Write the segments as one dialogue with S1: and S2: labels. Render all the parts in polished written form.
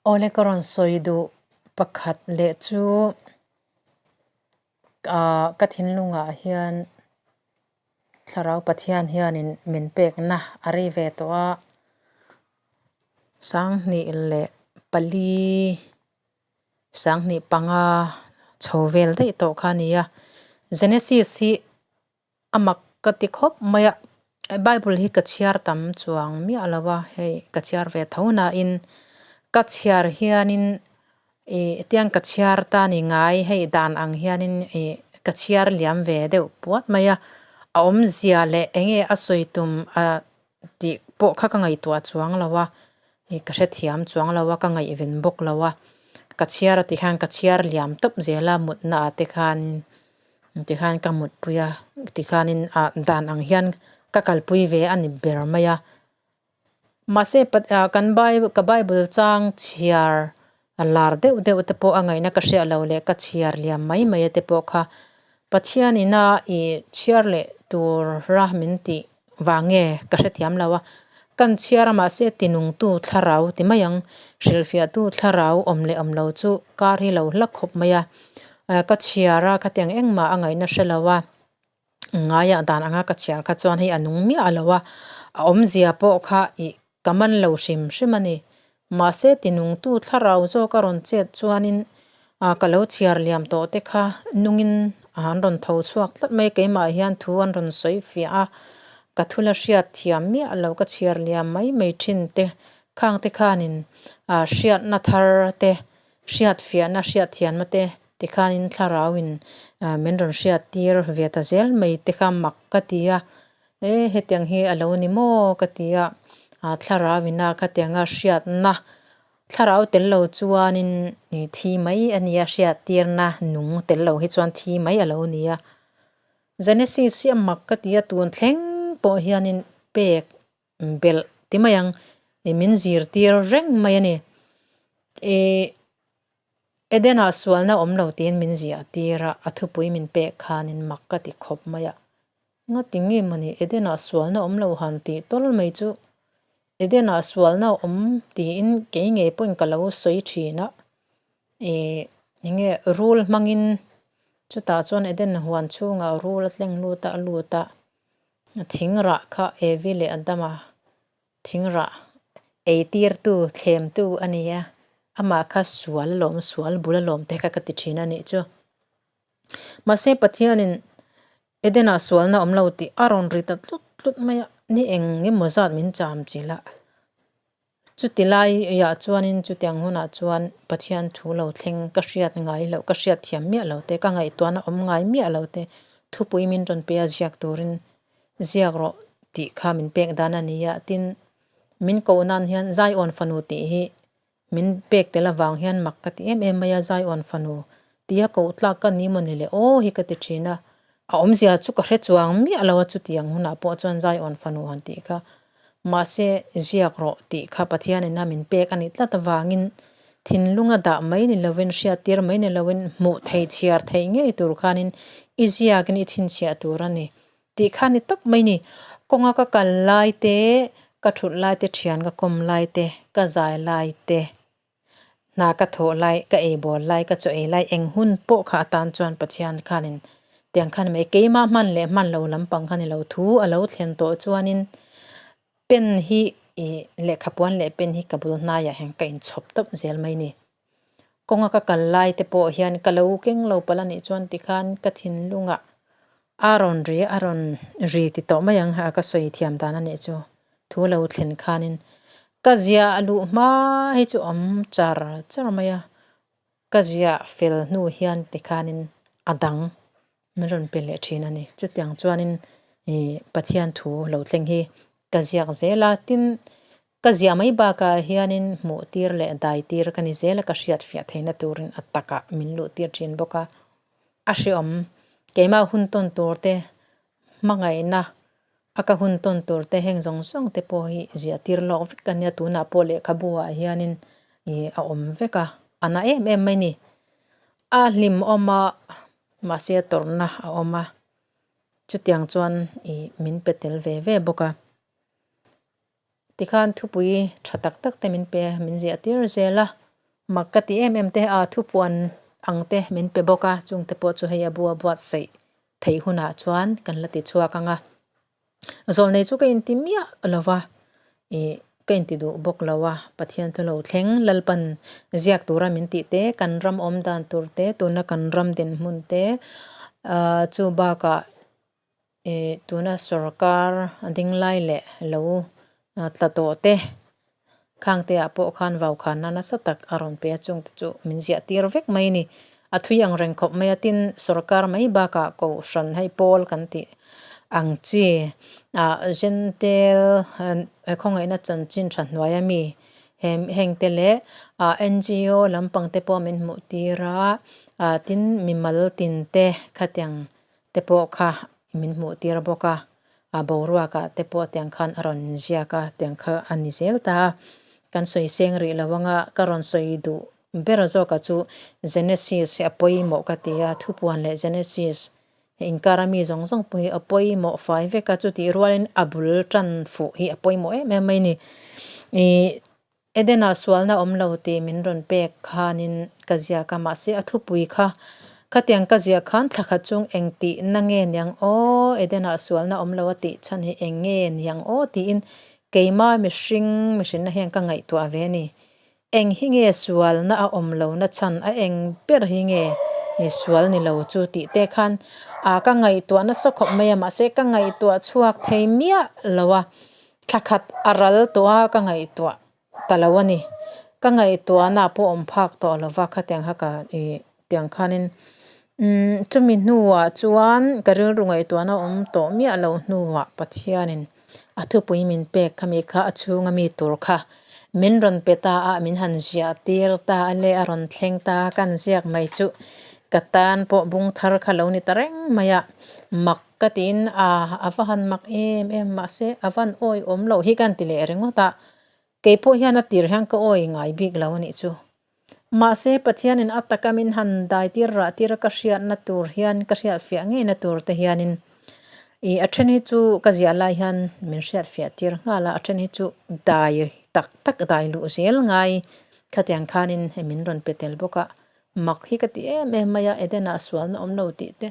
S1: Awle ka rawn sawi duh pakhat leh chu ah ka thinlungah hian Thlarau Pathian hianin min pekna a rei ve tawh a, 2004, 2005 chho vel daih tawh kha a ni a. Genesis hi A mak ka ti khawp mai a, Bible hi ka chhiar tam chuang miah lo a, hei ka chhiar ve tho nain ka chhiar hianin ih tiang ka chhiar ta ni ngai hei dan ang hianin ih ka chhiar liam ve deuh puat mai a, a awmzia leh eng nge a sawi tum a tih pawh kha ka ngaihtuah chuang lo a, ih ka hrethiam chuang lo a, ka ngaihven bawk lo a, ka chhiar a tikhan ka chhiar liam tawp zel a mutna ah te khan tikhan ka mutpui a tikhanin ah dan ang hian ka kalpui ve a ni ber mai a mahse ah kan ka bible chang chhiar a lar deuh deuh te pawh a ngaihna ka hriat loh leh ka chhiar liam mai mai te pawh kha Pathian ina ih chhiar leh tura min tih vang nge ka hrethiam lo a, kan chhiar a mahse tinungtu thlarau ti mai ang, hrilhfiahtu thlarau awm leh awm lo chu kar hi lo hla khawp mai a, ka chhiar a khatiang engmah a ngaihna hre lo a, ngaiah dan anga ka chhiar kha chuan hei a nung miah lo a, a awmzia pawh kha ih ka man lo hrim hrim a ni. Mahse tinungtu thlarau zawk a rawn chet chuanin ah ka lo chhiar liam tawh te kha nungin an rawn tho chhuak tlat mai keimah hian thu an rawn sawi fiah a, ka thul a hriat thiam miah lo ka chhiar liam mai mai thin te khang te khanin ah hriatna thar te hriat fiahna hriat thiamna te tikhanin thlarauin ah min rawn hriat tir ve ta zel mai te kha mak ka ti a. E hetiang hi a lo ni maw ka ti a, ah thlarau ina khatianga hriatna thlarau tel lo chuanin thi mai a nia hriattirna nung tel lo hi chuan thi mai a lo ni a. Genesis hi a mak ka ti a tun thleng pawh hianin pek belh ti mai ang min zirtir reng mai a ni. Ih Eden-ah sualna awm lo tiin min ziah tir a, a thupui min pek khanin mak ka ti khawp mai a. Ngati nge mawni Eden-ah sualna awm lo han tih tawl mai chu Eden-ah sualna awm tiin kei ngei pawhin ka lo sawi thin a. Ih enge rul hmangin chutah chuan Eden huan chhungah rul a tleng lut a, a lut a, thing rah kha Evi leh Adama Thing rah eitirtu, thlemtu a ni a, amah kha sual lawm, sual bul a lawm te kha ka ti thin a nih chu. Mahse Pathianin Eden-ah sualna awm lo tih a rawn ri ta tlut tlut mai a, ni eng emaw zat min cham chilh a. Chuti laiah chuanin chutiang hunah chuan Pathian thu lo thleng ka hriat ngai loh, ka hriat thiam miah lo te, ka ngaihtuahna awm ngai miah lo te, thupui min rawn pe a ziak turin Ziak rawh tih kha min pek dan a ni a, tin, min koh nan hian Zaiawn fanu tih hi min pek tel avang hian mak ka ti em em mai a, Zaiawn fanu tia koh tlak ka ni maw ni le aw hi ka ti thin a, a awmzia chu ka hre chuang miah lo a chutiang hunah pawh chuan Zaiawn fanu han tih kha mahse ziak rawh tih kha Pathianin a min pek a nih tlat avangin thinlunga dah mai ni lovin hriattir mai ni lovin hmuh theih chhiar theih ngei tur khanin i ziakin i chhinchhiah tur a ni. Tih kha ni tawp mai ni. Kawnga ka kal lai te, ka thut lai te, thian ka kawm lai te, ka zai lai te, hna ka thawh lai, ka ei bawl lai, ka chaw ei lai eng hun pawh kha atan chuan Pathian khanin tiang khan mai keimah hman leh hman lo lampang kha ni lo thu a lo thlen tawh chuanin pen hi ih lehkhapuan leh pen hi ka bul hnaiah hian ka inchhawp tawp zel mai ni. Kawnga ka kal lai te pawh hian ka lo keng lo palh a nih chuan tikhan ka thinlungah a rawn ri a rawn ri ti tawh mai ang a ka sawi thiam dan a nih chu thu lo thlen khanin ka ziah luh hma hi chu awm char char mai a ka ziah fel hnu hian tikhanin a dang min rawn pe leh thin a ni. Chutiang chuanin ih Pathian thu lo thleng hi ka ziak zel a tin Ka ziah mai bakah hianin hmuh tir leh dai tir ka ni zel a, ka hriat fiah theihna turin a takah min luh tir thin bawk a. A hreawm, keimah hun tawn tur te, hmangaihna a ka hun tawn tur te heng zawng zawng te pawh hi ziah tir lawk vek a nia, tunah pawh lehkhabu ah hianin ih a awm vek a, a na em em mai ni. A hlimawm a, mahse a tawrhna a awm a, chutiang chuan ih min pe tel ve ve bawk a. Tikhan thupui tha tak tak te min pe a, min ziah tir zel a. Mak ka ti em em te a thupuan ang te min pe bawk a, chung te pawh chu hei a bu a buatsaih theih hunah chuan kan la ti chhuak ang a. Zawlnei chu ka inti miah lo va, ih ka inti duh bawk lo a, Pathian thu lo thleng Lalpan ziak tura min tih te, kan ram awm dan tur te, tuna kan ram dinhmun te, ah chu bakah ih tuna sorkar ding lai leh lo tla tawh te khang te ah pawh khan vaukhanna nasa tak a rawn pe a, chungte chu min ziah tir vek mai a ni. A thui ang reng khawp mai a, tin sorkar mai bakah kohhran hei pawl kan tih ang chi ah Gentile khawngaihna chanchin tha hnuai a mi heng te leh ah NGO lampang te pawh min hmuh tir a, ah tin mimal tin te khatiang te pawh kha min hmuh tir bawk a, a boruak ah te pawh tiang khan a rawn inziak a, tiang kha a ni zel ta a, kan sawi seng rih lo anga ka rawn sawi duh ber zawk a chu Genesis hi a pawimawh ka ti a, thupuan leh Genesis inkar a mi zawng zawng pawh hi a pawimawh fai vek a, chutih rualin a bul tan fuh hi a pawimawh em em mai a ni. Ih Edena sualna awm lo tih min rawn pek khanin ka ziak a, mahse a thupui kha khatiang ka ziah khan thla khat chung eng tihna nge niang aw, Edena sualna awm lo a tih chhan hi eng nge niang aw tiin keima mihring mihrinna hian ka ngaihtuah ve a ni. Eng hi nge sualna a awm lohna chhan a eng ber hi nge sual ni lo chu tih te khan a ka ngaihtuah nasa khawp mai a, mahse ka ngaihtuah chhuak thei miah lo a. Thla khat a ral tawh a, ka ngaihtuah ta lo a ni. Ka ngaihtuahna pawh awm phak tawh lo va, khatiang kha ka ih tiang khanin umm chumi hnuah chuan ka rilru ngaihtuahna awm tawh miah loh hnuah Pathianin a thupui min pek khami kha a chhunga mi tur kha min rawn pe ta a, min han ziah tir ta a le a rawn thleng ta a, kan ziak mai chu ka tan pawh bung thar kha lo ni ta reng mai a, mak Ka tiin a, a va han mak em em mahse a van awi awm loh hi kan ti leh ringawt a, kei pawh hian a tir hian ka awi ngai bik lo a nih chu. Mahse Pathianin a taka min han dai tir rah tir a ka hriatna tur hian ka hriatfiah ngeina tur te hianin ih a then hi chu ka ziah lai hian min hriatfiah tir nghal a, a then hi chu dai tak tak dai luh zel ngai khatiang khanin hei min rawn pe tel bawk a, mak hi ka ti em em mai a, Edena sualna awm lo tih te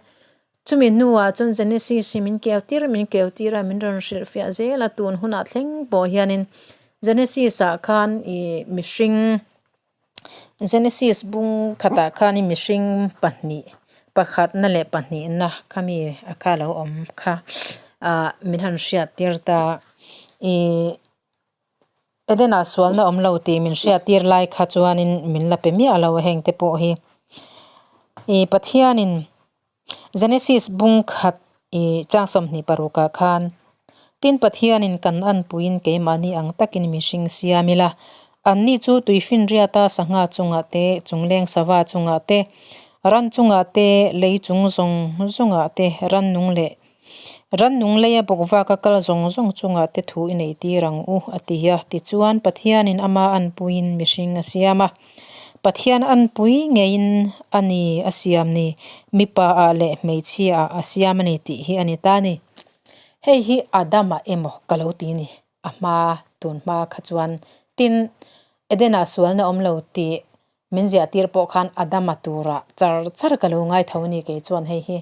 S1: Chumi hnuah chuan Genesis hi min keu tir min keu tir a, min rawn hrilhfiah zel a, tun hunah thleng pawh hianin Genesis ah khan ih mihring Genesis bung khatah khanin mihring pahnih pakhatna leh pahnihna khami a kha lo awm kha ah min han hriat tir ta ih Edena sualna awm lo tih min hriat tir lai kha chuanin min la pe miah lo a heng te pawh hi. Ih Pathianin Genesis bung khat ih chang 26 ah khan tin Pathianin kan anpuiin keimahni ang takin mihring siam ila anni chu tuifinriata sangha chungah te chungleng sava chungah te ran chungah te lei chung zawng zawngah te rannung leh Rannung leia bawk vaka kal zawng zawng chungah te thu i nei tir ang u, a ti a. Tichuan, Pathianin ama anpuiin mihring a siam a. Pathian anpui ngeiin a ni a siam ni, mipa ah leh hmeichhia ah a siam a ni tih hi a ni ta ni. Hei hi Adama emaw ka lo ti ni, a hma tun hma kha chuan. Tin, Edena sualna awm lo tih Min ziah tir pawh khan Adama tura char char ka lo ngai tho a ni kei chuan hei hi.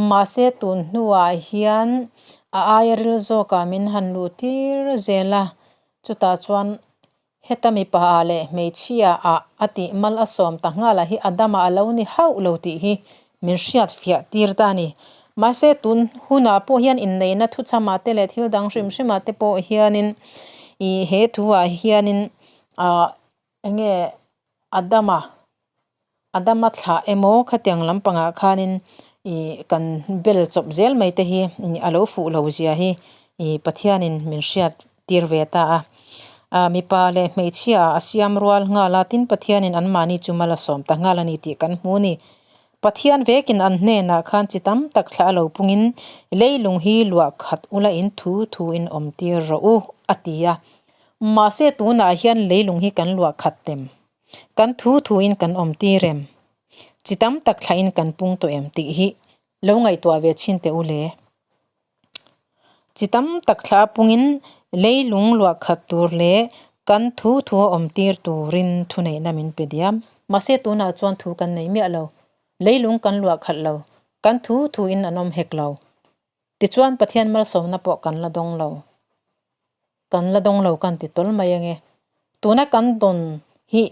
S1: Mahse tun hnuah hian a aia ril zawkah min han luh tir zel a, chutah chuan heta mipa ah leh hmeichhia ah a tih mal a sawm ta nghal ah hi Adama a lo ni hauh lo tih hi min hriat fiah tir ta a ni. Mahse tun hunah pawh hian inneihna thuchhamah te leh thil dang hrim hrimah te pawh hianin ih he thuah hianin ah Enge Adama Adama thlah emaw khatiang lampangah khanin ih kan bel chawp zel mai te hi a lo fuh lo zia hi ih Pathianin min hriat tir ve ta a. Ah mipa leh hmeichhia ah a siam rual nghal a, tin Pathianin anmahni chu mal a sawm ta nghal a ni tih kan hmu a ni. Pathian vekin an hnenah khan chi tam tak thlah a lo pungin leilung hi luah khat ula in thu thu in awm tir rawh u a ti a. Mahse tunah hian leilung hi kan luah khat tem. Kan thu thuin kan awm tir em? Chi tam tak thlahin kan pung tawh em tih hi lo ngaihtuah ve chhin teh u le. Chi tam tak thlah a pungin leilung luah khat tur leh Kan thu thu a awm tir turin thuneihna min pe diam. Mahse tunah chuan thu kan nei miah lo. Leilung kan luah khalh lo. Kan thu thu in an awm hek lo. Tichuan Pathian malsawmna pawh kan la dawng lo. Kan la dawng lo kan ti tawl mai ange. Tuna kan dawn hi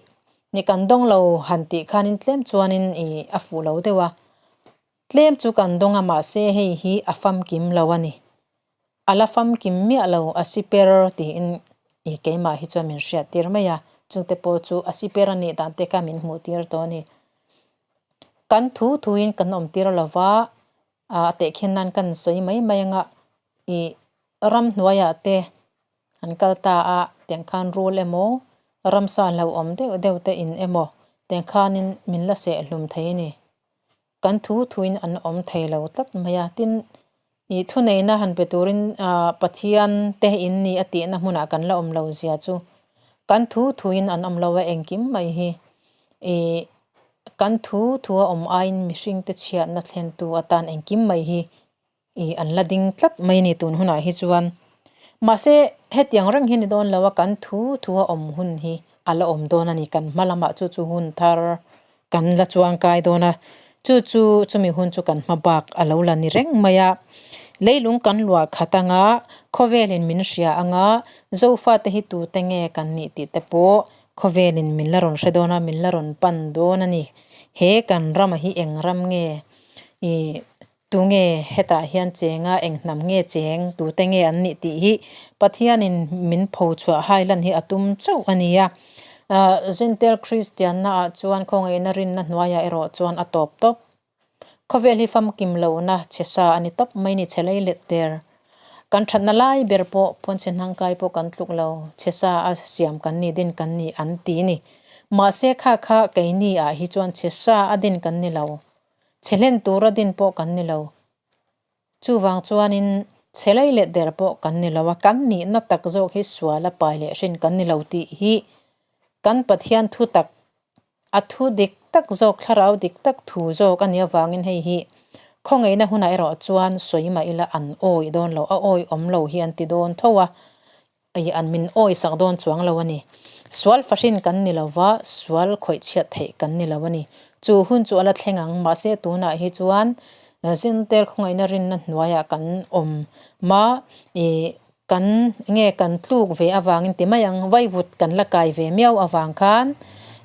S1: ni kan dawng lo han tih khanin tlem chuanin i a fuh lo deuh a. Tlem chu kan dawng a mahse hei hi a famkim lo a ni. A la famkim miah lo a siper tiin i keimah hi chuan min hriat tir mai a, chungte pawh chu a siper a nih dan te kha min hmuh tir tawh a ni. Kan thu thuin kan awm tir lo va, a tehkhin nan kan sawi mai mai anga i ramhnuaiah te an kal ta a, tiang khan rul emaw ramsa hlauhawm deuh deuh te in emaw tiang khanin min la sehhlum thei a ni. Kan thu thuin an awm thei lo tlat mai a, tin ih thuneihna han pe turin ah Pathian te in ni a tihna hmunah kan la awm lo zia chu kan thu thuin an awm lo a engkim mai hi ih kan thu thu a awm aiin mihringte chhiatna thlentu atan engkim mai hi Ih an la ding tlat mai a ni tun hunah hi chuan. Mahse hetiang reng hi ni dawn lo a, kan thu thu a awm hun hi a la awm dawn a ni. Kan hma lamah chu chu hun thar kan la chuangkai dawn a, chu chu chumi hun chu kan hma bak a lo la ni reng mai a. Leilung kan luah khat anga khawvelin min hria anga Zofate hi tute nge kan nih tih te pawh khawvelin min la rawn hre dawn a, min la rawn pan dawn a ni. He kan rama hi eng ram nge ih Tunge hetah hian chenga eng hnam nge cheng tute nge an nih tih hi Pathianin min pho chhuah hailan hi a tum chauh a ni a. Jentail Kristianna ah chuan khawngaihna rinna hnuaiah erawh chuan a tawp tawp. Khawvel hi famkim lohna chhe sa a ni tawp mai ni chhe lei let der. Kan thatna lai ber pawh pawnchhe hnangkai pawh kan tluk lo, chhe sa a siam kan ni din kan ni an ti ni. Mahse kha kha keini ah hi chuan chhe sa a din kan ni lo. Chhe hlen tura din pawh kan ni lo. Chuvang chuanin chhe lei leh der pawh kan ni lo a, kan nihna tak zawk hi sual a pai leh hrin kan ni lo tih hi kan Pathian thu tak, a thu dik tak zawk, thlarau dik tak thu zawk a nih avangin hei hi khawngaihna hunah erawh chuan sawi mah ila an awih dawn lo, a awih awm lo hi an ti dawn tho a. Ih an min awi sak dawn chuang lo a ni. Sual fahrin kan ni lo va, sual khawih chhiat theih kan ni lo a ni. Chu hun chu a la thleng ang, mahse tunah hi chuan Zintel khawngaihna rinna hnuaiah kan awm ma, ih kan nge kan tluk ve avangin ti mai ang, vaivut kan la kai ve miau avang khan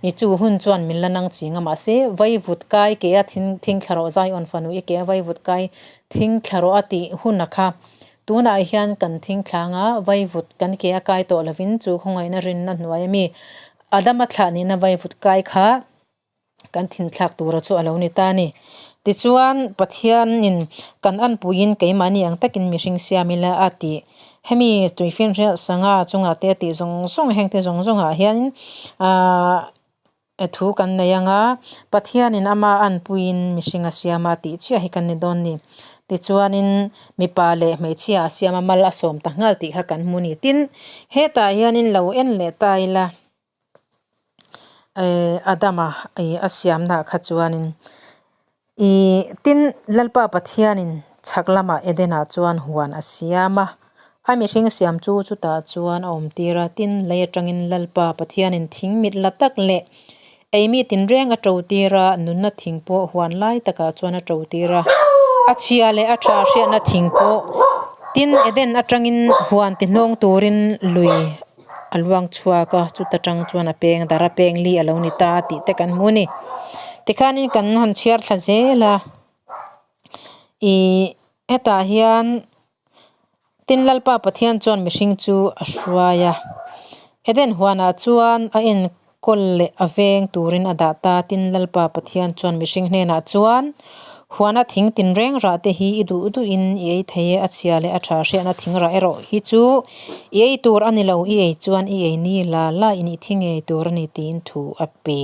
S1: ih chu hun chuan min la nang ching a, mahse vaivut kai ke a thing thla rawh Zion fanu i ke a vaivut kai thing thla rawh a tih hun a kha. Tunah hian kan thingthlang a, vaivut kan ke a kai tawh lovin chu khawngaihna rinna hnuai ami Adama thlah nihna vaivut kai kha kan thinthlak tura chu a lo ni ta a ni. Tichuan, Pathianin kan anpuiin keimahni ang takin mihring siam ila a tih. Hemi tuifinriat sangha chungah te a tih zawng zawng hengte zawng zawngah hianin aah Thu kan nei anga, Pathianin ama anpuiin mihring a siam a tih chiah hi kan ni dawn ni. Tichuanin mipa leh hmeichhia a siam a mal a sawm ta nghal tih kha kan hmu ni. Tin, hetah hianin lo en leh ta ila, eh Adama ih a siamnaah kha chuanin Ih, tin, Lalpa Pathianin chhak lamah Edenah chuan huan a siam a, a mihring siam chu chutah chuan a awmtir a. Tin, lei atangin Lalpa Pathianin thing mit la tak leh eimi tinreng a ṭotir a, nunna thing pawh huan lai takah chuan a ṭotir a, a chhia leh a ṭha hriatna thing pawh. Tin, Eden atangin huan ti hnawng turin lui a luang chhuak a, chuta tang chuan a peng dar a peng li a lo ni ta tih te kan hmu a ni. Tikhanin kan han chhiar thla zel a, ih hetah hian tin Lalpa Pathian chuan mihring chu a hruai a, Eden huanah chuan a enkawl leh a veng turin a dah ta. Tin Lalpa Pathian chuan mihring hnenah chuan Huana thing tinreng rah te hi i duh duhin i ei thei e, a chhia leh a tha hriatna thing rah erawh hi chu i ei tur a ni lo, i ei chuan i ei ni la la in i thi ngei tur a ni tiin thu a pe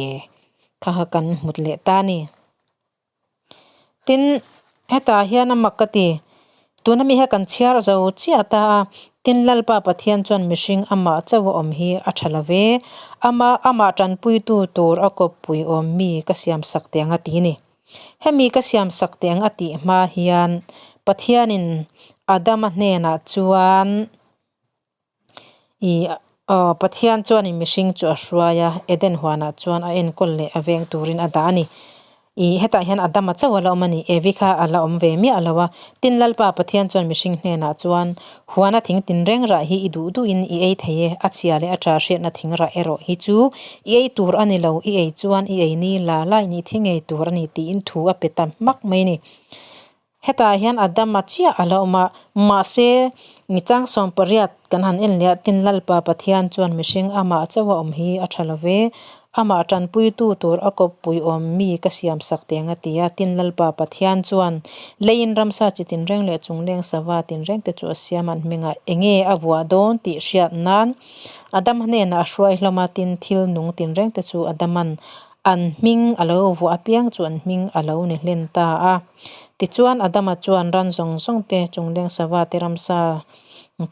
S1: kha kha kan hmut leh ta a ni. Tin, hetah hian a mak ka ti, tuna mi hi kan chhiar zo chiah ta a, tin Lalpa Pathian chuan mihring amah chauh a awm hi a tha lo ve, ama amah tanpuitu tur a kawppui awm mi ka siam sak teh ang a ti a ni. Hemi ka siam sak teh ang a tih hma hian Pathianin Adama hnenah chuan ih. Aw, Pathian chuanin mihring chu a hruai a, Eden huanah chuan a enkawl leh a veng turin a dah a ni. Ih, hetah hian Adama chauh a la awm a ni, Evi kha a la awm ve miah lo a. Tin, Lalpa Pathian chuan mihring hnenah chuan, Huana thing tinreng rah hi i duh duhin i ei thei e, a chhia leh a tha hriatna thing rah erawh hi chu i ei tur a ni lo, i ei chuan i ei ni la lai ni thi ngei tur a ni tiin thu a pe ta hmak mai a ni. Hetah hian Adama chiah a la awm a, mahse michang 18 kan han en leh a, tin Lalpa Pathian chuan mihring amah chauh a awm hi a tha lo ve, amah tanpuitu tur a kawppui awm mi ka siam sak teng a ti a, tin Lalpa Pathian chuan leiin ramsa chi tinreng leh chungleng sava tinreng te chu a siam a, an hmingah enge a vuah dawn tih hriat nan Adama hnenah a hruai hlawm a, tin thil nung tinreng te chu Adama'n An hming a lo vuah apiang chu an hming a lo ni hlen ta a. Tichuan, Adama chuan ran zawng zawng te, chungleng sava te, ramsa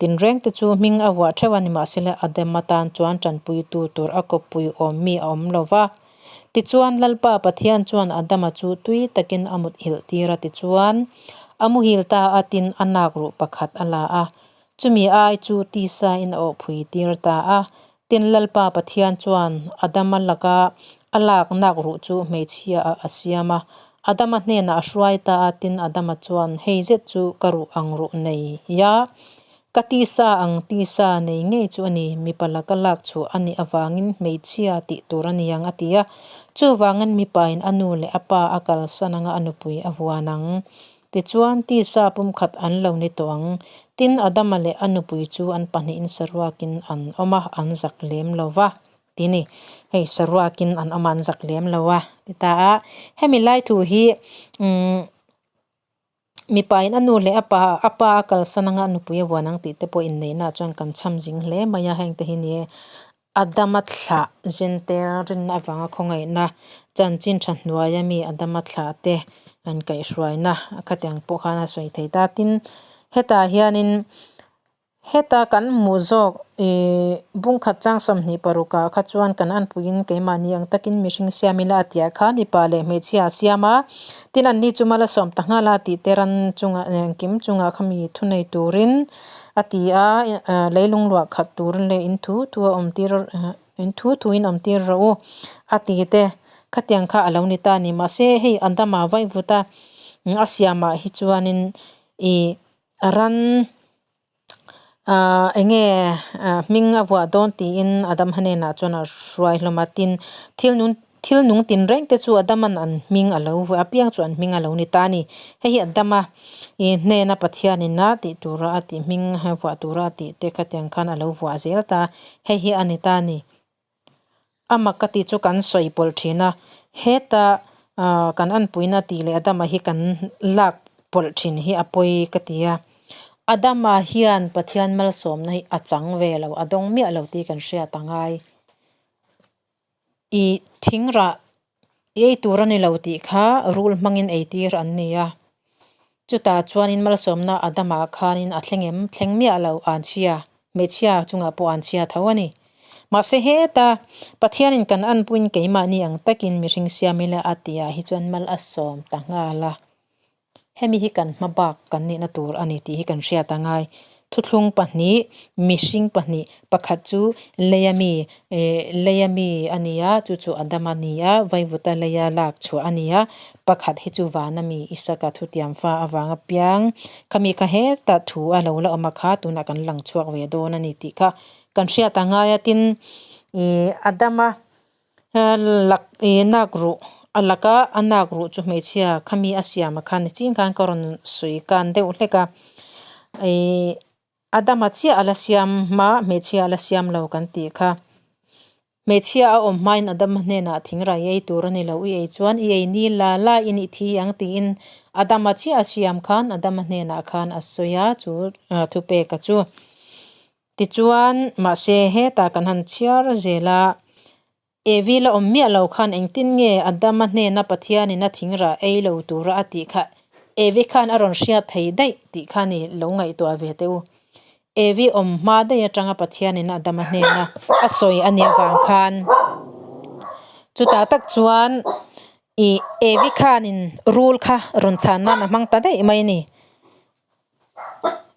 S1: tinreng te chu hming a vuah theuh a, nimahsela Adama tan chuan tanpuitu tur a kawppui awm mi a awm lo va. Tichuan, Lalpa Pathian chuan Adama chu tui takin a mut hilh tir a, tichuan, a muhil ta a, tin a nak ruh pakhat a la a, chumi ai chu tisa in a awhphui tir ta a. Tin, Lalpa Pathian chuan Adama laka a lak nak ruh chu hmeichhia ah a siam a, Adama hnenah a hruai ta a, tin Adama chuan, Hei zet chu ka ruh ang ruh nei a, ka tisa ang tisa nei ngei chu a ni, mipa laka lak chhuah a nih avangin hmeichhia tih tur a ni ang, a ti a. Chuvangin mipain a nu leh a pa a kalsan anga a nupui a vuan ang. Tichuan, tisa pumkhat an lo ni tawh ang. Tin, Adama leh a nupui chu an pahnihin saruakin an awm a, an zak lem lo va, ti ni. Hei, saruakin an awm a, an zak lem lo a, ti ta a. Hemi lai thu hi, umm, mipain a nu leh a pa, a pa a kalsan anga a nupui a vuan ang tih te pawh inneihnaah chuan kan chham zing hle mai a, hengte hi ni e. Adama thlah Jentail rinna avanga khawngaihna chanchin tha hnuaia mi Adama thlah te an kaihhruaina khatiang pawh khan a sawi thei ta. Tin, hetah hianin heta kan hmuh zawk ih bungkhat chang 26 ah kha chuan kan anpuiin keimahni ang takin mihring siam ila a tihah khan mipa leh hmeichhia a siam a, tin anni chu mal a sawm ta nghal a tih te ran chungah engkim chungah khami thunei turin A ti a, leilung luah khat turin leh in thu thu a awm tir in thu thu in awm tir rawh u a ti te khatiang kha a lo ni ta a ni. Mahse hei Adama vaih vut a, a siamah hi chuanin ih ran ah eng nge hming a vuah dawn tiin Adam hnenah chuan a hruai hlawm a, tin thil nun Thil nung tinreng te chu Adama'n an hming a lo vuah apiang chu an hming a lo ni ta a ni. Hei hi Adama i hnena Pathianin a tih tura a tih hming vuah tura a tih te khatiang khan a lo vuah zel ta. Hei hi a ni ta a ni. A mak ka tih chu kan sawi pawlh thin a, heta kan anpuina tih leh Adama hi kan lak pawlh thin hi a pawi ka ti a. Adama hian Pathian malsawmna hi a chang ve lo, a dawng miah lo tih kan hriat a ngai. I thing rah i ei tur a ni lo tih kha rul hmangin ei tir an ni a, chutah chuanin malsawmna Adama khanin a thleng em thleng miah lo anchhia hmeichhia chungah pawh anchhia tho a ni. Mahse heta Pathianin kan anpuiin keimahni ang takin mihring siam ila a tihah hi chuan mal a sawm ta nghal a. Hemi hi kan hma bak kan nihna tur a ni tih hi kan hriat a ngai. Thuthlung pahnih, mihring pahnih, pakhat chu leia mi, leia mi a ni a, chu chu Adama a ni a, Vaivuta leia lak chhuah a ni a, pakhat hi chu vana mi Isaka thutiam fa avanga piang, khami kha hetah thu a lo la awm a kha tunah kan lang chhuak ve dawn a ni tih kha kan hriat a ngai a, tin, Adama Lak ih nak ruh a laka a nak ruh chu hmeichhia khami a siam a khan nichin khan ka rawn sawi kan deuh hlek a ih a dama chiah a la siam hma hmeichhia a la siam lo kan tih kha hmeichhia a awm hmain a dama hnenah thingrai ei tur a ni lo i ei chuan i ei ni la la i nih thi ang tiin a dama chiah a siam khan a dama hnenah khan a sawi a chu thupeka chu. Tichuan, mahse hetah kan han chhiar zel a, Evi la awm miah lo khan engtin nge Adama hnena Pathianin a thingrah ei lo tura a tih kha Evi khan a rawn hriat thei daih tih kha ni lo ngaihtuah ve teh u. Evi awm hma daih atanga Pathianin Adama hnena a sawi a nih avang khan chutah tak chuan ih Evi khanin rul kha rawn chhan nan a hmang ta daih mai a ni.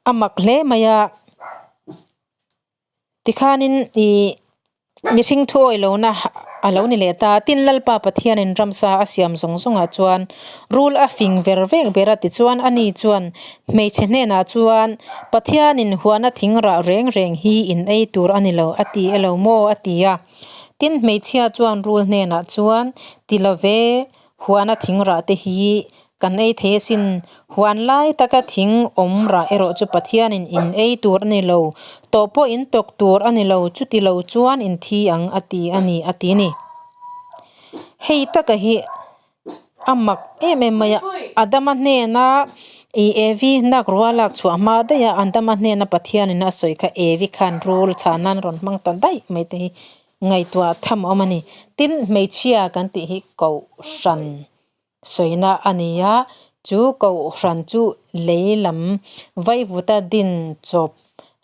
S1: A mak hle mai a. Tikhanin ih mihring thuawi lohna a lo ni leh ta. Tin, Lalpa Pathianin ramsa a siam zawng zawngah chuan rul a fing ver vek ber a tichuan ani chuan hmeichhe hnenah chuan Pathianin huana thing rah reng reng hi in ei tur a ni lo a ti elo maw a ti a. Tin, hmeichhia chuan rul hnenah chuan ti lo ve Huana thing rah te hi kan ei thei asin. Huan lai taka thing awm rah erawh chu Pathianin in ei tur a ni lo, tawh pawh in tawk tur a ni lo, chuti lo chuan in thi ang a ti a ni a ti ni. Hei taka hi a mak em em mai a, Adama hnena i Evi nak rual lak chhuah hma daih a, Adama hnena Pathianin a sawi kha Evi khan rul chhan nan rawn hmang ta daih mai te hi Ngaihtuah tham awm a ni. Tin, hmeichhia kan tih hi kohhran sawina a ni a, chu kohhran chu lei lam vaivuta din chawp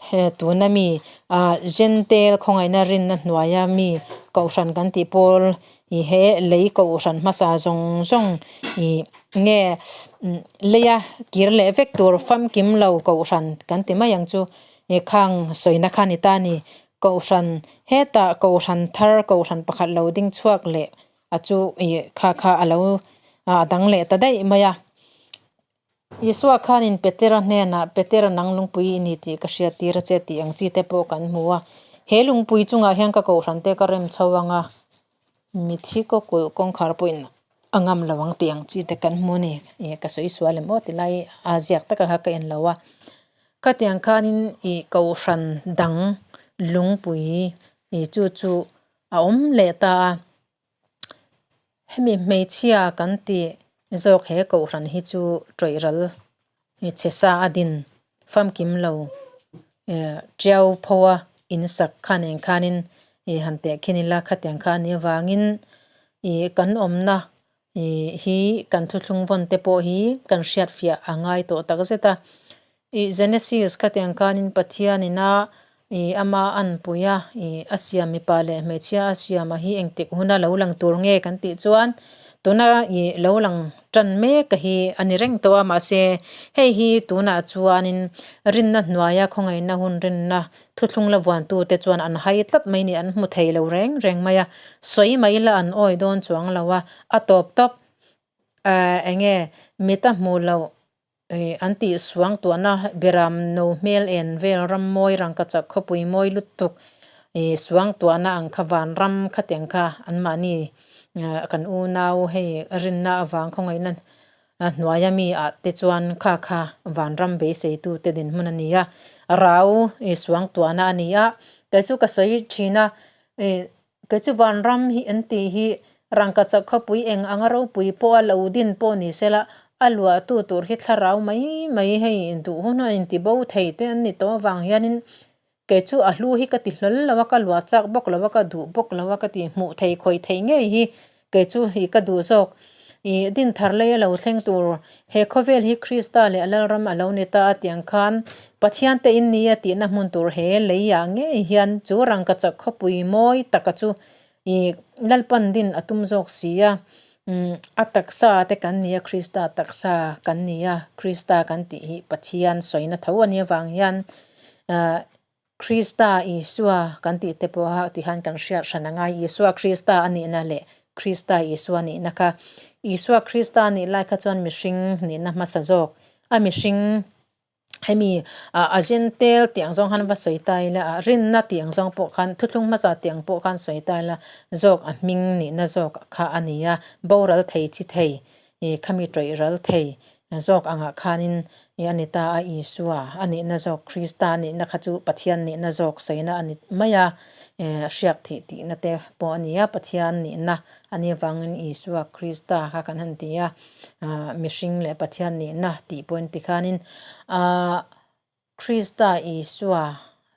S1: he tuna mi ah Jentail khawngaihna rinna hnuaia mi kohhran kan tih pawl ih he lei kohhran hmasa zawng zawng ih nge leia kir leh vek tur famkim lo kohhran kan ti mai ang chu ih khang sawina kha a ni ta a ni. Kohhran, hetah kohhran thar kohhran pakhat lo ding chhuak leh a chu ih kha kha a lo a dang leh ta daih mai a. Isua khanin Petera hnenah, Petera nang lungpui i ni tih ka hriat tir a che tih ang chi te pawh kan hmu a. He lungpui chungah hian ka kohhran te ka rem chho ang a, mithi kaw kulh kawngkhar pawhin a ngam lo ang tih ang chi te kan hmu a ni. Ih ka sawi sual em aw ti lai a ziak taka kha ka en lo a. Khatiang khanin ih kohhran dang lungpui ih chu chu a awm leh ta a, hemi hmeichhia kan tih zawk he kohhran hi chu tawih ral ih chhe sa a din famkim lo eh tiau pho a in sak kha nen khanin ih han tehkhin ila khatiang kha a nih avangin ih kan awmna Ih hi kan thuthlung vawn te pawh hi kan hriat fiah a ngai tawh tak zet a. Ih Genesis khatiang khanin Pathianin a ih ama anpui a ih a siam mipa leh hmeichhia a siam a hi engtik huna lo lang tur nge kan tih chuan tuna ih lo lang tan mek a hi a ni reng tawh a mahse hei hi tunah chuanin rinna hnuaia khawngaihna hun rinna Thuthlung la vuantute chuan an hai tlat mai ni, an hmu thei lo reng reng mai a, sawi mai la an awi dawn chuang lo a, a tawp tawp eh eng nge mit a hmuh loh ih an tih suang tuahna beram no hmel en vel ram mawi rangkachak khawpui mawi lutuk ih suang tuahna ang kha vanram khatiang kha anmahni kan unau hei rinna avang khawngaihna A hnuaia mi ah te chuan kha kha vanram beiseitute dinhmun a ni a, rau i suangtuahna a ni a, kei chu ka sawi thin a, ih kei chu vanram hi an tih hi rangkachak khawpui eng anga ropui pawh a lo din pawh ni se la, a luahtu tur hi thlarau mai mai hei duh hun a intibo thei te an ni tawh avang hianin kei chu a hlu hi ka ti hlawl lo a, ka luah chak bawk lo a, ka duh bawk lo a, ka ti hmuh thei khawih thei ngei hi kei chu ih ka duh zawk. Ih dinthar lei a lo thleng tur he khawvel hi Krista leh a Lalram a lo ni ta a tiang khan Pathian te in ni a tihna hmun tur he leiah ngei hian chu rangkachak khawpui mawi taka chu ih Lalpan din a tum zawk si a. Umm a taksa te kan ni a, Krista taksa kan ni a, Krista kan tih hi Pathian sawina tho a nih avang hian ah Krista Isua kan tih te pawha tihian kan hriat hran a ngai. Isua Krista a nihna leh Krista Isua nihna kha Isua Krista a nih lai kha chuan mihring nihna hmasa zawk a mihring Hemi a Jentail tih ang zawng khan va sawi ta ila, a rinna tih ang zawng pawh khan, thuthlung hmasa tih ang pawh khan sawi ta ila, zawk a hming nihna zawk kha a ni a, boral thei chi thei, ih khami tawih ral thei zawk angah khanin ih a ni ta a, Isua a nihna zawk, Krista a nihna kha chu Pathian nihna zawk sawina a ni mai a, hriak thih tihna te pawh a ni a, Pathian nihna a nih avangin Isua Krista kha kan han ti a. ah mihring leh Pathian nihna tih pawhin tikhanin ah Krista Isua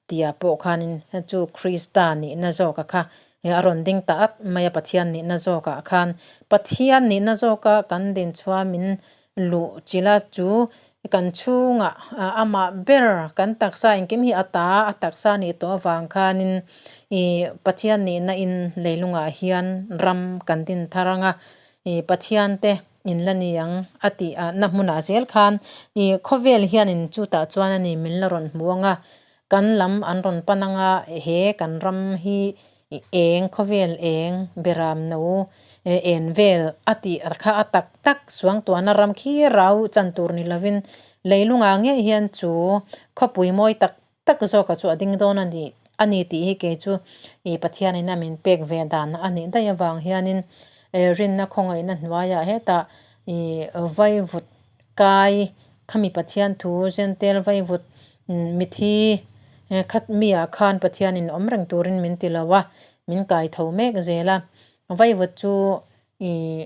S1: tihah pawh khanin chu Krista nihna zawka kha a rawn ding ta at mai a Pathian nihna zawkah khan Pathian nihna zawka kan din chhuah min luh chilh a chu kan chhungah amah ber kan taksa engkim hi a ta a taksa nih tawh avang khanin ih Pathian nihna in leilungah hian ram kan din thar ang a. Ih Pathian te in la ni ang a tih ah na hmunah zel khan ih khawvel hianin chutah chuan a ni min la rawn hmu ang a. Kan lam an rawn pan anga he kan ram hi eng khawvel eng beram no en vel a tih kha a tak tak suangtuahna ram khi rau chan tur ni lovin leilungah ngei hian chu khawpui mawi tak tak zawka chu a ding dawn a ni a ni tih hi kei chu ih Pathianin a min pek ve dan a nih daih avang hianin rinna khawngaihna hnuaiah hetah ih vaivut kai khami Pathian thu Jentail vaivut mithi khat miah khan Pathianin awm reng turin min ti lo a min kai tho mek zel a vaivut chu ih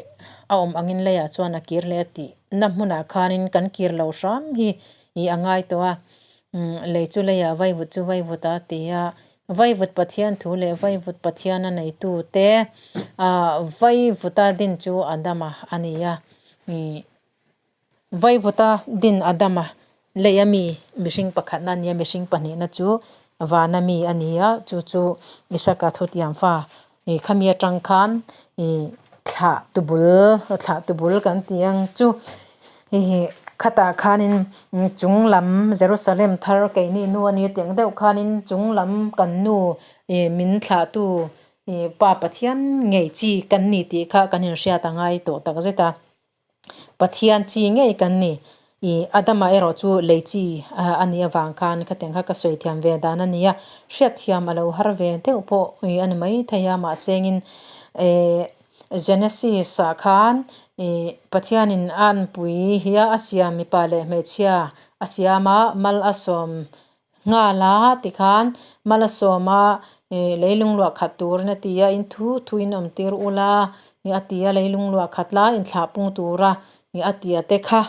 S1: a awm angin leiah chuan a kir leh a tih na hmunah khanin kan kir lo hram hi ih a ngai tawh a umm lei chu leiah vaivut chu vaivut a ti a vaivut Pathian thu leh vaivut Pathian a neitu te ah vaivuta din chu Adama a ni a ih Vaivuta din Adama lei a mi mihring pakhatna a nia, mihring pahnihna chu vana mi a ni a, chu chu Isaka thutiam fa ih khami atang khan ih thlah tubul thlah tubul kan tih ang chu ih khatah khanin chung lam Jerusalem thar keini nu a nia tih ang deuh khanin chung lam kan nu ih min thlahtu ih pa Pathian ngei chi kan ni tih kha kan inhriat a ngai tawh takzet a. Pathian chi ngei kan ni. Ih Adama erawh chu lei chi a nih avang khan khatiang kha ka sawi thiam ve dan a ni a, hriatthiam a lo har ve deuh pawh a ni mai thei a, mahsengin eh Genesis ah khan ih Pathianin a anpui hi a siam mipa leh hmeichhia a siam a, mal a sawm Nghal a tikhan Malasawma ih leilung luah khat turin a ti a, in thu thu in awm tir ula ih a ti a, leilung luah khat lai inthlah pung tura ih a ti a te kha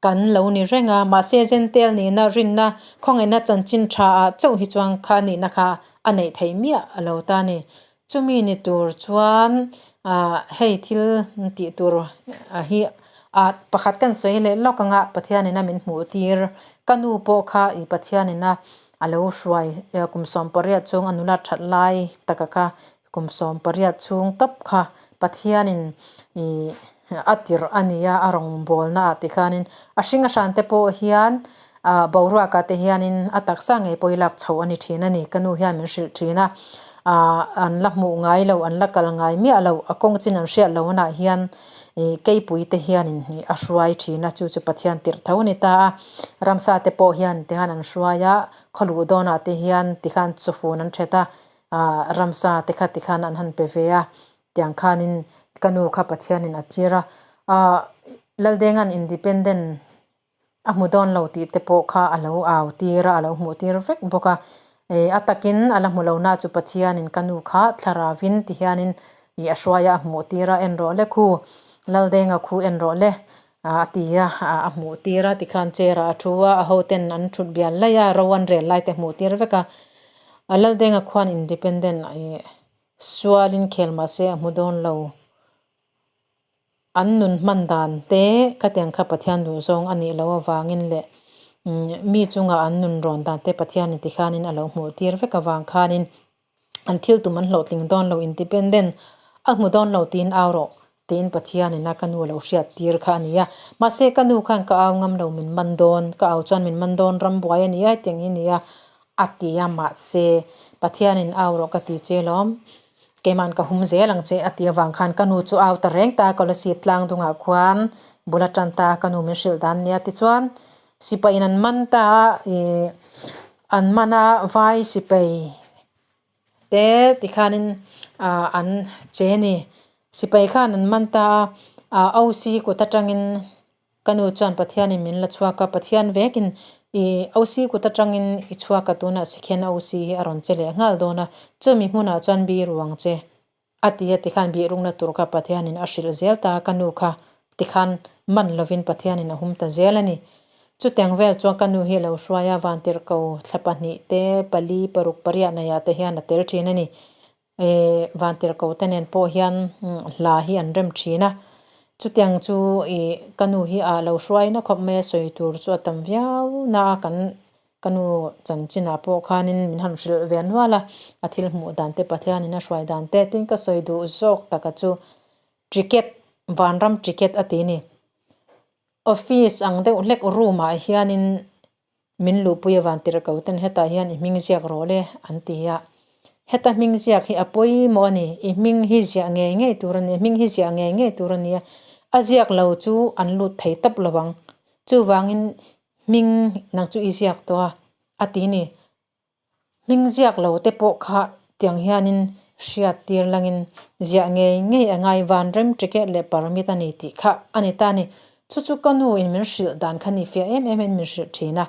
S1: kan lo ni reng a, mahse Jentail nihna rinna khawngaihna chanchin tha ah chauh hi chuan kha nihna kha a neih theih miah a lo ta a ni. Chumi ni tur chuan ah hei thil tih tur hi ah pakhat kan sawi leh lawk anga Pathianin a min hmuh tir ka nu pawh kha ih Pathianin a a lo hruai kum 18 chhung a nula that lai taka kha kum 18 chhung tawp kha Pathianin ih a tirh a ni a a rawngbawlna ah tikhanin a hring a hran te pawh hian ah boruak ah te hianin a taksa ngei pawh i lak chhoh a ni thin a ni ka nu hian min hrilh thin a ah an la hmuh ngai loh an la kal ngai miah loh a kawng chin an hriat loh hunah hian ih keipui te hianin ih a hruai thin a chu chu Pathian tirh tho a ni ta a ramsa te pawh hian tikhan an hruai a khawluh dawnah te hian tikhan chawfun an that a ah ramsa te kha tikhan an han pe ve a. Tiang khanin ka nu kha Pathianin a tir a, aah Laldenga'n independent a hmu dawn lo tih te pawh kha a lo au tir a, a lo hmuh tir vek bawk a. Ih a takin a la hmu lo na chu Pathianin ka nu kha thlaravin ti hianin ih a hruai a, a hmuh tir a, en rawh le khu, Laldenga khu en rawh le a ti a, a hmuh tir a tikhan chair ah a thu a, a hoten an thut bial laih a, ro an rel lai te hmuh tir vek a. Laldenga khuan independent ih Sualin khel mahse a hmu dawn lo. An nun hman dan te khatiang kha Pathian duh zawng a nih loh avangin leh mi chunga an nun rawn dan te Pathianin tikhanin a lo hmuh tir vek avang khanin an thil tum an hlawhtling dawn lo, independent a hmu dawn lo tiin au rawh tiin Pathianin a ka nu lo hriat tir kha a ni a. Mahse ka nu khan ka au ngam lo min man dawn, ka au chuan min man dawn ram buai a ni a hetiang hi a ni a. A ti a, mahse, Pathianin au rawh ka ti che lawm, keima'n ka hum zel ang che a ti avang khan ka nu chu au ta reng ta a, Kolasib tlang dungah khuan bul a tan ta a, ka nu min hrilh dan nia tichuan sipaiin an man ta a, ih an man a vai sipai te tikhanin ah an che a ni, sipai khan an man ta a, ah OC kut atangin Ka nu chuan Pathianin min la chhuak a, Pathian vekin i OC kut atangin i chhuak a, tunah Sikhen OC hi a rawn che leh nghal dawn a, chumi hmunah chuan bi ruang che a ti a tikhan bih rungna tur kha Pathianin a hrilh zel ta a, ka nu kha tikhan man lovin Pathianin a hum ta zel a ni. Chutiang vel chuan ka nu hi a lo hruai a, Vantirhko thla pahnih te, pali, paruk, pariat naiah te hian a tel thin a ni. Ehh Vantirhko te nen pawh hian hla hi an rem thin a, chutiang chu ih ka nu hi ah lo hruai na khawp mai a sawi tur chu a tam viau na a kan ka nu chanchinah pawh khanin min han hrilh ve nual a, a thil hmuh dan te Pathianin a hruai dan te tin ka sawi duh zawk taka chu ticket vanram ticket a ti a ni. Office ang deuh hlek room ah hianin. Min luhpui avan tirh ko ten hetah hian i hming ziak rawh le an ti a. Heta hming ziak hi a pawimawh a ni, i hming hi ziah ngei ngei tur a ni, hming hi ziah ngei ngei tur a ni a, a ziak lo chu an lut thei tawp lo ang. Chuvangin hming nang chu i ziak tawh a, a ti ni. Hming ziak lo te pawh kha tiang hianin hriat tir langin ziah ngei ngei a ngai van rem ticket leh permit a ni tih kha a ni ta a ni. Chu chu ka nu in min hrilh dan kha ni fiah em em in min hrilh thin a.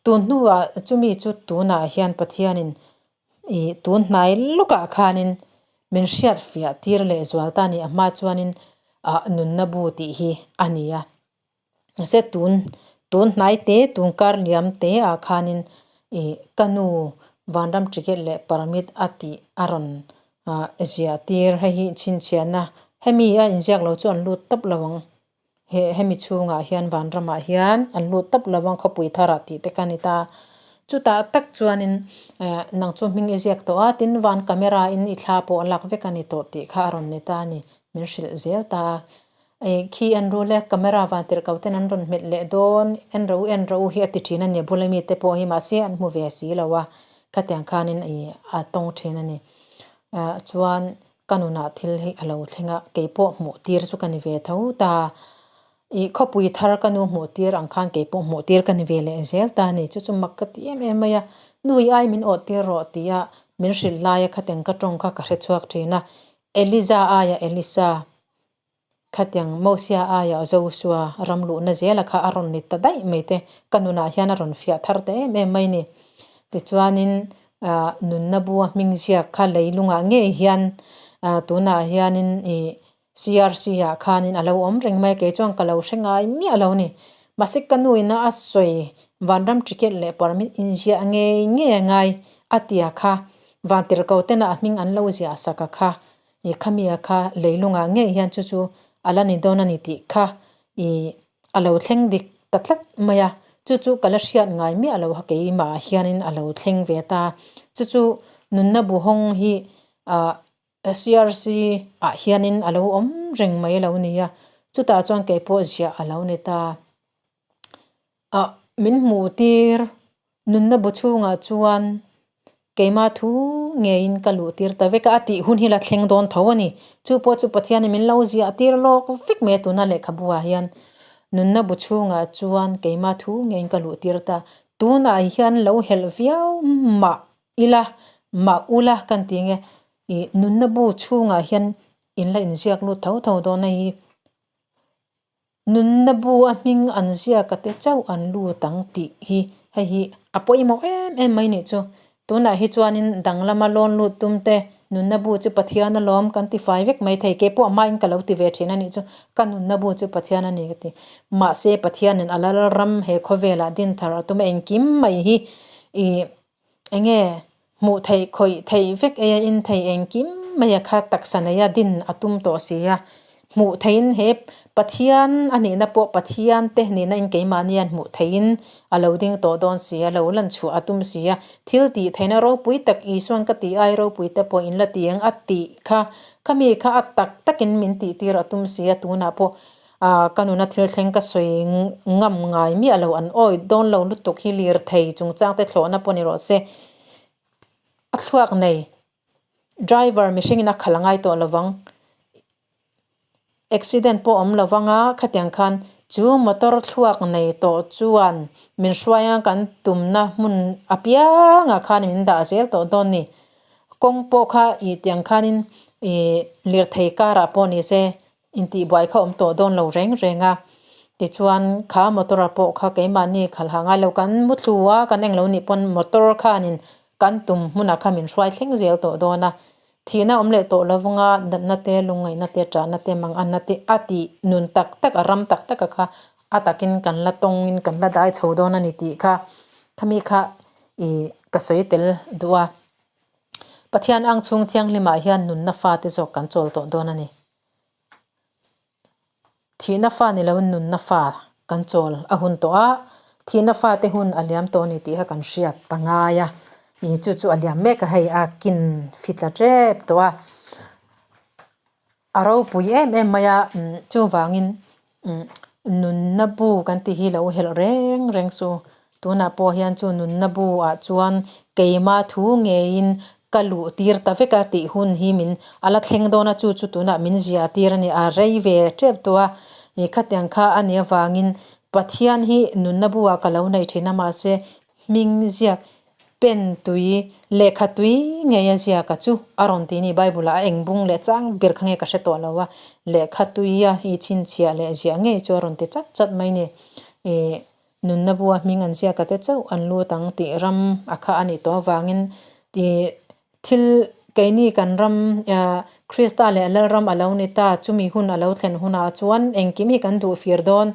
S1: Tun hnuah chumi chu tunah hian Pathianin ih tun hnai lawkah khanin min hriat fiah tir leh zual ta a ni. A hma chuanin ah nunna bu tih hi a ni a. Mahse tun tun hnai te tun kar liam te ah khanin ih ka nu vanram ticket leh permit a tih a rawn ah ziah tir hei hi chhinchhiahna hemi a inziak lo chu an lut tawp lo ang he hemi chhungah hian vanramah hian an lut tawp lo ang khawpui tharah tih te kha a ni ta chutah tak chuanin eh nang chu hming i ziak tawh a tin van camera in i thla pawh a lak vek a ni tawh tih kha a rawn ni ta a ni min hrilh zel ta a. Ih khi en ru le camera van tirh ko ten an rawn hmet leh dawn en ro en ro hi a ti thin a ni a bula mite pawh hi mahse an hmu ve si lo a khatiang khanin ih a tawng thin a ni ah chuan ka nunah thil hi a lo thleng a keipawh hmuh tir chu ka ni ve tho ta ih khawpui thar ka nu hmuh tir ang khan keipawh hmuh tir ka ni ve leh zel ta a ni chu chu mak ka ti em em mai a nui ai min awh tir rawh tih a min hrilh laia khatiang ka tawng kha ka hre chhuak thin a Eliza aia Elisa. Khatiang Mosia aia Joshua ram luhna zela kha a rawn ni ta daih mai te, ka nunah hian a rawn fiah thar ta em em mai ni. Tichuanin nunna bua hming ziak kha leilungah ngei hian tunah hianin ih CRC ah khanin a lo awm reng mai a, kei chuan ka lo hre ngai miah lo ni. Mahse ka nu ina a sawi vanram ticket leh permit inziah ngei ngei a ngai a tia kha vantirhko tena a hming an lo ziah sak a kha I khamia kha leilungah ngei hian chu chu a la ni dawn a ni tih kha i a lo thleng dik ta tlat mai a, chu chu ka la hriat ngai miah lo a keimah hianin a lo thleng ve ta. Chu chu nunna buhawng hi ah CRC ah hianin a lo awm reng mai lo ni a, chutah chuan keipawh ziah a lo ni ta. Ah min hmuh tir Nunna bu chhungah chuan keimah thu ngeiin ka luh tir ta vek a, a tih hun hi la thleng dawn tho a ni. Chu pawh chu Pathianin min lo ziah tir lawk vek mai a tuna lehkhabu ah hian nunna bu chhungah chuan keimah thu ngeiin ka luh tir ta. Tunah hian lo helh viau mah ila, mah ula kan ti nge ih nunna bu chhungah hian in la inziak lut tho tho dawn a hi. Nunna bu a hming an ziak a te chauh an lut ang tih hi hei hi a pawimawh em em mai nih chu. Tunah hi chuanin danglama lawn lut tum te nunna bu chu Pathian a lawm kan ti fai vek mai thei. Kei pawh hmain ka lo ti ve thin a nih chu ka nunna bu chu Pathian a ni ka ti. Mahse Pathianin a lalram he khawvelah dinthar a tum a engkim mai hi ih Enge hmuh theih khawih theih vek ei a in thei engkim mai a kha taksa nei a din a tum tawh si a, hmuh theihin he Pathian a nihna pawh Pathian te nihna in keimahni hian hmuh theihin a lo ding tawh dawn si a, lo lan chhuah a tum si a, thil tih theihna ropui tak Isuan ka tih ai ropui te pawh in la ti ang a tih kha, khami kha a tak takin min tih tir a tum si a tunah pawh Ahh ka nuna thil thleng ka sawi ngam ngai miah lo an awi dawn lo lutuk hi lirthei chungchang te thlawhna pawh ni rawh se. A thluak nei driver mihringin a khalh a ngai tawh lovang accident pawh awm lovang a khatiang khan chu motor thluak nei tawh chuan min hruai anga kan tumna hmun apiangah khan min dah zel tawh dawn ni. Kawng pawh kha ih tiang khanin ih lirthei karah pawh ni se Intihbuai kha awm tawh dawn lo reng reng a, tichuan kha motor ah pawh kha keimahni khalh a ngai lo, kan mu thlu a, kan englo nih pawn motor khanin kan tum hmunah kha min hruai thleng zel tawh dawn a, thihna awm leh tawh lo vanga natna te, lungngaihna te, ṭahna te, manganna te a tih nun tak tak a ram tak tak a kha a takin kan la tawngin kan la dai chho dawn a ni tih kha khami kha ih ka sawi tel duh a, Pathian ang chhung thianghlimah hian nunna fate zawk kan chawl tawh dawn a ni. Thihna fa ni loin nunna fa kan chawl a hun tawh a, thihna fate hun a liam tawh a ni tih kha kan hriat ta ngai a, ih chu chu a liam mek a hei a kin fitla tep tawh a, a ropui em em mai a, chuvangin nunna bu kan tih hi lo helh reng reng chu. Tunah pawh hian chu nunna bu ah chuan keima thu ngeiin ka luh tir ta vek a tih hun hi min a la thleng dawn a, chu chu tunah min ziah tir a ni. A rei ve tep tawh a, ih khatiang kha a nih avangin Pathian hi nunna bu ah ka lo neih thin a mahse hming ziak pen tui lehkha tui ngei a ziak a chu a rawn ti ni Bible ah a eng bung leh chang ber kha nge ka hre tawh lo a, lehkha tui a i chhinchhiah leh ziah ngei chu a rawn ti chat chat mai ni. Ih Nunna bua hming an ziak a te chauh an lut ang tih ram a kha a nih tawh avangin tih thil keini kan ram Krista leh Lalram a lo ni ta chumi hun a lo thlen hunah chuan engkim hi kan duh fir dawn.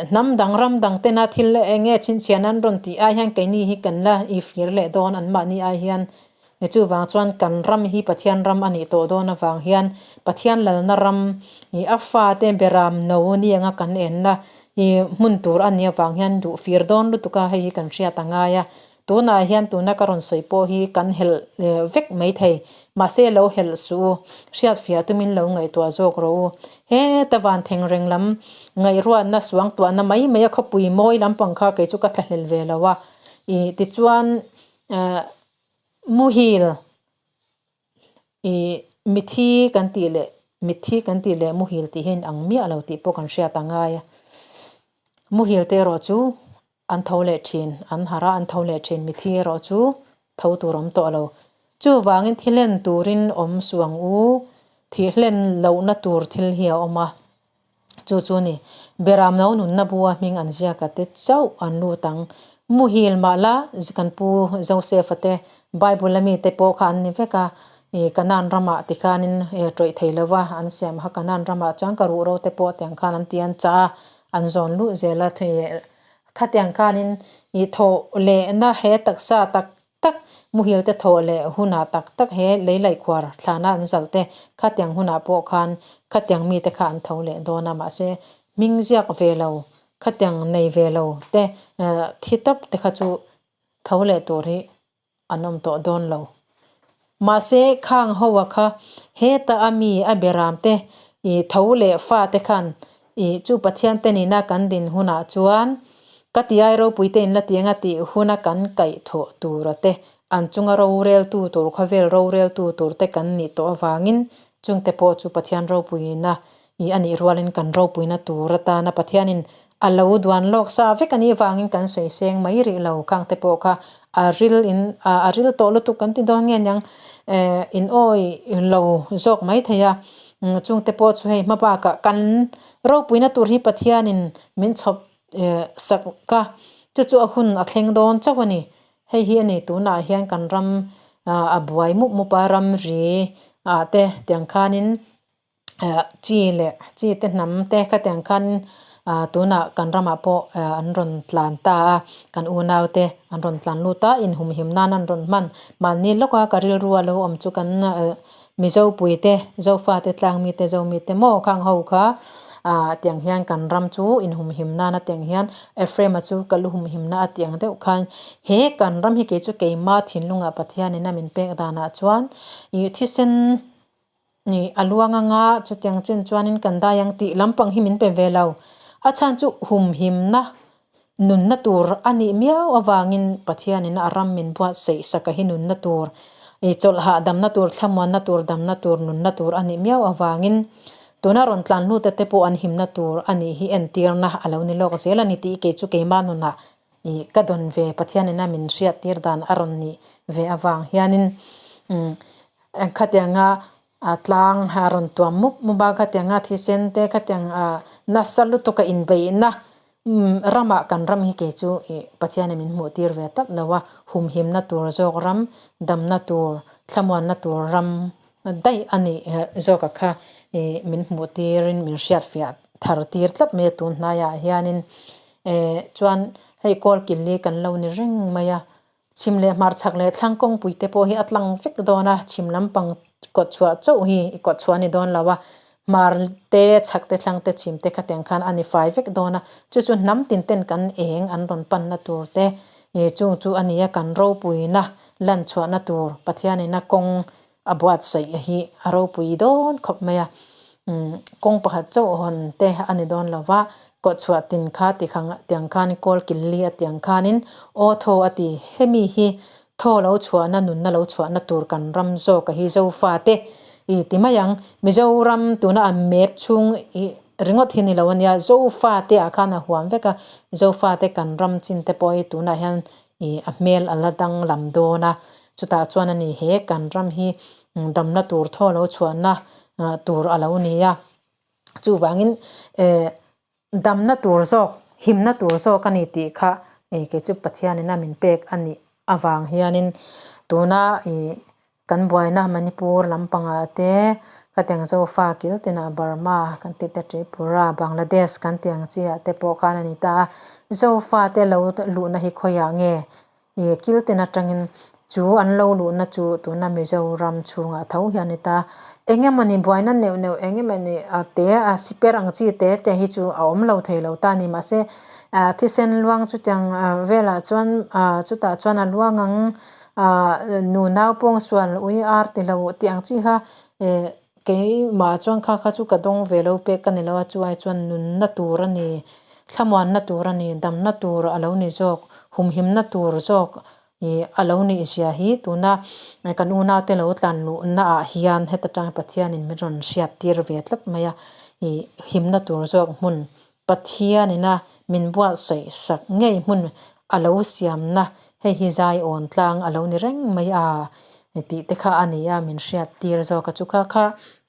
S1: Hnam dang ram dang tena thil eng nge chhinchhiahna an rawn tih ai hian keini hi kan la i fir leh dawn anmahni ai hian. Chuvang chuan kan ram hi Pathian ram a nih tawh dawn avang hian Pathian lalna ram ih a fate beram no ni anga kan enna ih hmun tur a nih avang hian duh fir dawn lutuk a hei hi kan hriat a ngai a. Tunah hian tuna ka rawn sawi pawh hi kan helh vek mai thei. Mahse lo helh suh u, hriatfiah tumin lo ngaihtuah zawk rawh u. Heta van theng reng lam ngaihruatna suangtuahna mai mai a khawpui mawi lampang kha kei chu ka thlahlel ve lo a. Ih tichuan eh Muhil ih mithi kan tih leh mitthi kan tih leh muhil tih hi a inang miah lo tih pawh kan hriat a ngai a. Muhil te erawh chu an tho leh thin, an harh a an tho leh thin, mithi erawh chu tho tur awm tawh lo. Chuvangin thi hlen turin awm suh ang u, thih hlen lohna tur thil hi a awm a. Chu chu ni, Beram no nunna bua hming an ziak a te chauh an lut ang. Muhil mah la, kan pu Joseph-a te, Bible a mite pawh kha an ni vek a, ih Kanaan ramah tikhanin tawih thei lo va an siam kha Kanaan ramah chuan ka ruhro te pawh tiang khan an ti an chah a, an zawn luh zel a, khatiang khanin ih thawh lehna he taksa tak tak, muhil te thawh leh hunah tak tak he lei laihkhuar thlana an zalh te khatiang hunah pawh khan khatiang mite kha an tho leh dawn a, mahse hming ziak ve lo, khatiang nei ve lo te thi tawp te kha chu tho leh tur hi an awm tawh dawn lo. Mahse khang ho a kha heta a mi a beram te ih tho leh fa te khan ih chu Pathian te nena kan din hunah chuan ka tiai ropui te in la ti anga tih huna kan kaih thawh tura te an chunga roreltu tur khawvel roreltu tur te kan nih tawh avangin chungte pawh chu Pathian ropuina ih a nih rualin kan ropuina tur atana Pathianin A lo duan lawk sa vek a nih vangin kan sawi seng mai rih lo khang te pawh kha a ril in a ril tawh lutuk kan ti dawn nge niang eh in awi lo zawk mai thei a chung te pawh chu hei hma bakah kan ropuina tur hi Pathianin min chhawp eh sak ka chu chu a hun a thleng dawn chauh a ni hei hi a ni tunah hian kan ram a buai mup mup a ramri ah te tiang khanin. Chi leh chi te hnam te khatiang khan tunah kan ramah pawh an rawn tlan ta a, kan unau te an rawn tlan lut a, inhumhim nan an rawn hman. Mahni lawka ka rilru a lo awm chu kan Mizo pui te, Zofa te, Tlangmi te, Zomi te maw khang ho kha tiang hian kan ram chu inhumhim nan a tiang hian Ephraim-a chu ka lu humhimna a tiang deuh khan he kan ram hi kei chu keima thinlungah Pathianin a min pek danah chuan ih thisen Nih a luang anga chutiang chin chuanin kan dai ang tih lampang hi min pe ve lo. A chhan chu humhimna nunna tur a nih miau avangin Pathianin a ram min buatsaih saka hi nunna tur, ih chawlh hahdamna tur, thlamuanna tur, damna tur, nunna tur a nih miau avangin tuna rawn tlan hlute te pawh an himna tur a nih hi entirna a lo ni lawk zel a ni tih kei chu keimah nunah ih ka dawn ve Pathianin a min hriattir dan a rawn nih ve avang hianin umm Khatianga tlang a rawn tuam mup mup a, khatianga thisen te khatiang nasa lutuk a inbeihna ramah kan ram hi kei chu ih Pathianin min hmuh tir ve tak lo a, humhimna tur zawk ram, damna tur, thlamuanna tur ram daih a nih zawk a kha ih min hmuh tirin min hriatfiah thar tir tlat mai a tun hnaiah hianin eh chuan hei kawl killi kan lo ni reng mai a. Chhim leh hmarchhak leh thlang kawngpui te pawh hi a tlang vek dawn a, chhim lampang kawt chhuah chauh hi i kawt chhuah a ni dawn lo a, hmar te, chhak te, thlang te, chhim te khatiang khan a ni fai vek dawn a, chu chu hnam tin ten kan eng an rawn panna tur te ih chung chu a ni a, kan ropuina lan chhuahna tur Pathianina kawng a buatsaih hi a ropui dawn khawp mai a, umm kawng pakhat chauh hawn te a ni dawn lo va. Kawhchhuah tin kha ti kha tiang khan kawl kil li a tiang khanin aw thaw a ti. Hemi hi thaw lo chhuahna nunna lo chhuahna tur kan ram zawk a hi Zofate i ti mai ang. Mizoram tuna a map chhung i ringawt hi ni lo a nia, Zofate ah khan a huam vek a, Zofate kan ram chin te pawh hi tunah hian i a hmel a la danglam dawn a, chutah chuan a ni he kan ram hi damna tur thaw lo chhuahna tur a lo ni a. Chuvangin eh damna tur zawk, himna tur zawk a ni tih kha eh kei chu Pathianin a min pek a nih avang hianin tuna ih kan buaina Manipur lampangah te khatiang Zofa kil tinah Burma kan tih te Tripura, Bangladesh kan tih ang chi ah te pawh khan a ni ta a. Zofa te lo luhna hi khawiah nge Ih kiltin atangin chu an lo luhna chu tuna Mizoram chhungah tho hian a ni ta. Eng emawni buaina neuh neuh eng emawni a te a siper ang chi te te hi chu a awm lo thei lo ta a ni. Mahse ah thisen luang chutiang velah chuan ah chutah chuan a luang ang ah nu nau pawng sual ui ar ti lo tih ang chi kha eh keimah chuan kha kha chu ka dawng ve lo pek ka ni lo a chuai chuan nunna tur a ni. Thlamuanna tur a ni, damna tur a lo ni zawk, humhimna tur zawk ih a lo nih zia hi tuna kan unaute lo tlan luhna ah hian heta tang Pathianin min rawn hriat tir ve tlat mai a, ih himna tur zawk hmun Pathianina min buatsaih sak ngei hmun a lo siamna hei hi Zaiawn tlang a lo ni reng mai a tih te kha a ni a min hriat tir zawk a chu kha kha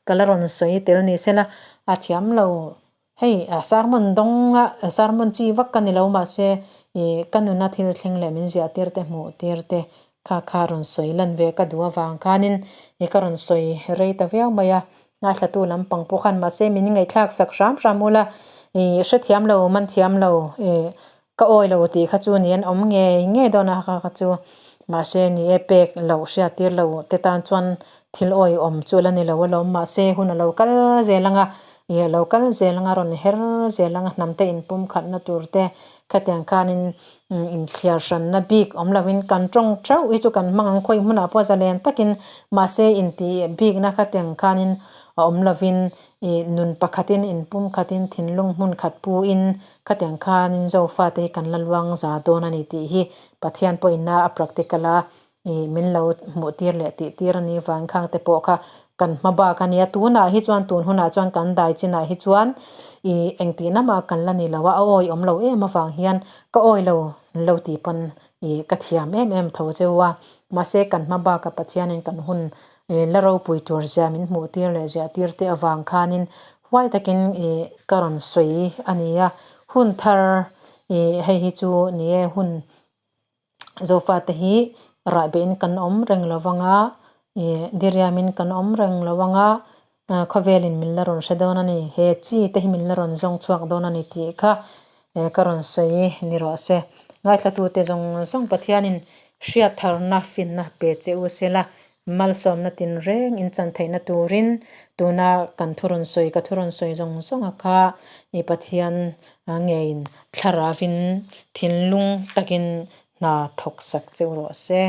S1: ka la rawn sawi tel ni sela a thiam lo. Hei sermon dawnga sermon chi vak ka ni lo mahse ih ka nuna thil thleng leh min ziah tir te hmuh tir te kha kha rawn sawi lan ve ka duh avang khanin ih ka rawn sawi rei ta viau mai a, ngaithlatu lampang pawh khan mahse min ngaihthlak sak hram hram ula ih hrethiam lo man thiam lo ih Ka awi lo tih kha chu ni an awm ngei ngei dawn a kha kha chu mahse ni e pek loh hriat tir lo te tan chuan thil awi awm chu la ni lo alawm mahse hun a lo kal zel anga ih a lo kal zel anga rawn her zel anga hnam te inpum khatna tur te khatiang khanin inthliar hranna bik awm lovin kan tawng theuh hi chu kan hmang ang khawi hmunah pawh zalen takin mahse intih bikna khatiang khanin a awm lovin ih nun pakhatin inpum khatin thinlung hmun khat puin Khatiang khanin Zofate hi kan la luang za dawn a ni tih hi Pathian pawhin a practical a ih min lo hmuh tir leh tih tir a ni vang khang te pawh kha kan hma bak a nia. Tunah hi chuan tun hunah chuan kan dai chinah hi chuan ih engtih namah kan la ni lo a, a awi awm lo em avang hian ka awi lo lo tih pawn ih ka thiam em em tho cheu a. Mahse kan hma baka Pathianin kan hun ih la ropui tur zia min hmuh tir leh ziah tir te avang khanin Huai takin ih ka rawn sawi a ni a, hun thar ih hei hi chu ni e, hun Zofate hi rahbehin kan awm reng lo vang a, ih diriamin kan awm reng lo vang a, khawvelin min la rawn hre dawn a ni, he chi te hi min la rawn zawng chhuak dawn a ni tih kha ka rawn sawi ni rawh se. Ngaithlatute zawng zawng Pathianin hriat tharna finna pe che u sela Malsawmna tinreng in chan theihna turin tuna kan thu rawn sawi, ka thu rawn sawi zawng zawnga kha i Pathian ngeiin thlaravin thinlung takin hna thawk sak cheu rawh se.